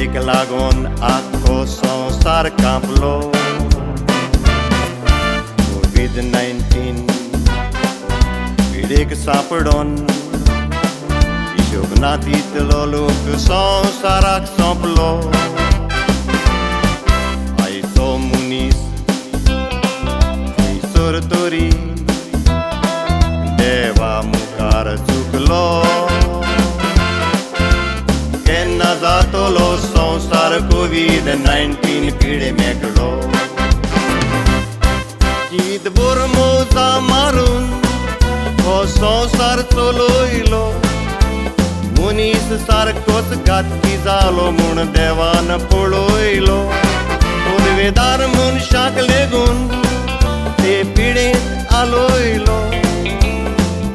पिडेक लागून आख्खो संवसार कांपलो. कोवीड-19 पिडेक सांपडोन हिशोब ना तितलो लोक संवसाराक सोंपलो. आयचो मनीस खंयसर तरी देवा मुखार चुकलो. केन्ना जातलो संवसार कोवीड-19 पिडे मेकळो. जिवीतभर मौजा मारून हो संवसार चलयलो. मनीस सारकोच घातकी जालो म्हूण देवान पळयलो. पुर्वेदार मनशाक लेगून ते पिडेंत आलोयलो.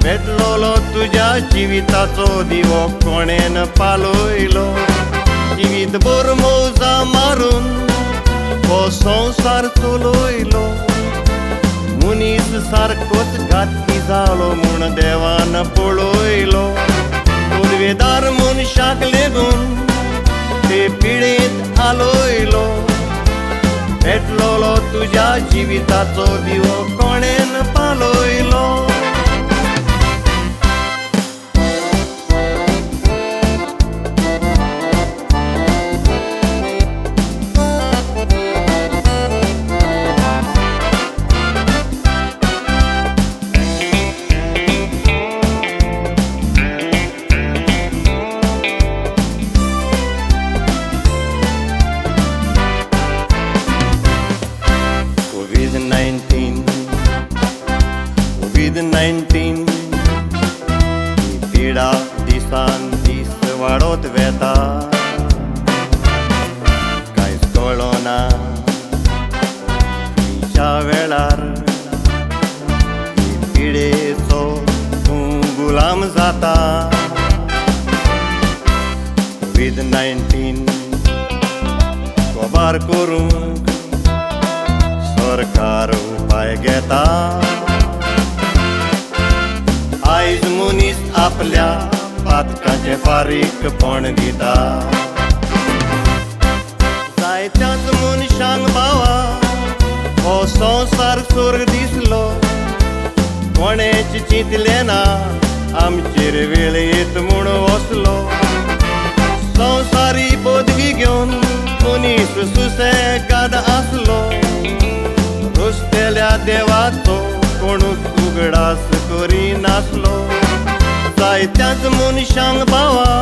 पेटलोलो तुज्या जिविताचो दिवो कोणेन पालयलो. जिवीतभर मौजा मारून हो संवसार चलयलो. मनीस सारकोच घातकी जालो म्हूण देवान पळयलो. पुर्वेदार मनशाक लेगून ते पिडेंत आलोयलो. पेटलोलो तुज्या जिविताचो दिवो कोणेन पालयलो. कोवीड-19 ही पिडा दिसान दीस वाडत वेता. कांयच कळना खंयच्या वेळार ही पिडेचो तूं गुलाम जाता. कोवीड-19 कबार करूंक सरकार उपाय घेता. आयज मनीस आपल्या पातकाचें फारीकपण दिता. जायत्याच मनशांक भावा हो संवसार स्वर्ग दिसलो. कोणेच चिंतलें ना आमचेर वेळ येत म्हूण वसलो. संवसारी पदवी घेवन मनीस सुसेगाद आसलो. रस्तेल्या देवाचो कोणूच उगडास करिनासलो. जायत्याच मनशांक भावा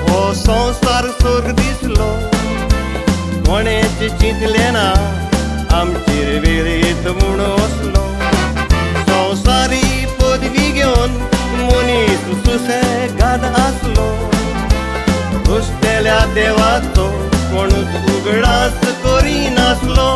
हो संवसार स्वर्ग दिसलो. कोणेच चिंतलें ना आमचेर वेळ येत म्हूण वसलो. संवसारी पदवी घेवन मनीस सुसेगाद आसलो. रस्तेल्या देवाचो कोणूच उगडास करिनासलो.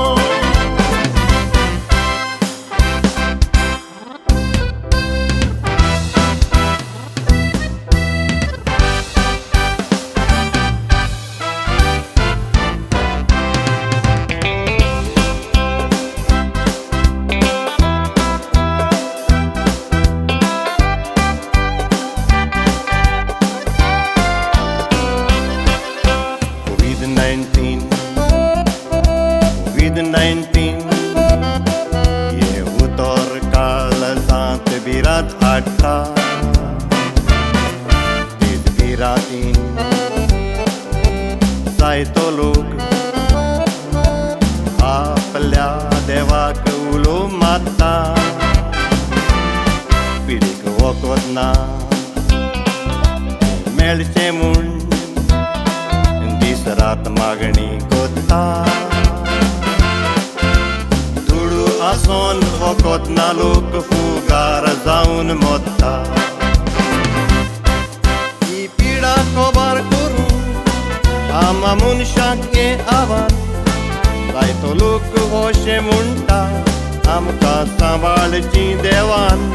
कोवीड-19 हे उतर काळजांत भिरांत हाडटा. तेच भिरांतीन जायतो लोक आपल्या देवाक उलो मारता. पिडेक वखद ना मेळचें म्हूण दीस रात मागणी करता. दुडू आसोन वखद ना लोक फुगार जावन मरता. ही पिडा कबार करूंक आमा मनशाक हें आव्हान. जायतो लोक अशें म्हणटा आमकां सांबाळची देवान.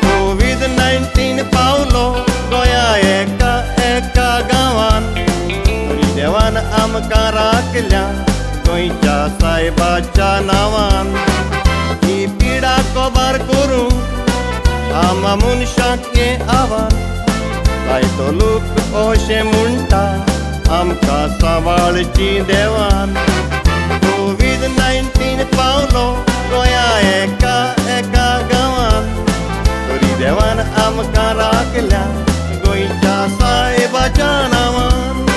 कोवीड-19 पावलो गोंया एका एका गांवान. तरी देवान आमकां राखल्या गोंयच्या सायबाच्या नांवान. ही पिडा कबार करूंक आमा मनशाक हें आव्हान. जायतो लोक अशें म्हणटा आमकां सांबाळची देवान. कोवीड-19 पावलो गोंया एका एका गांवान, तरी देवान आमकां राखल्या गोंयच्या सायबाच्या नांवान.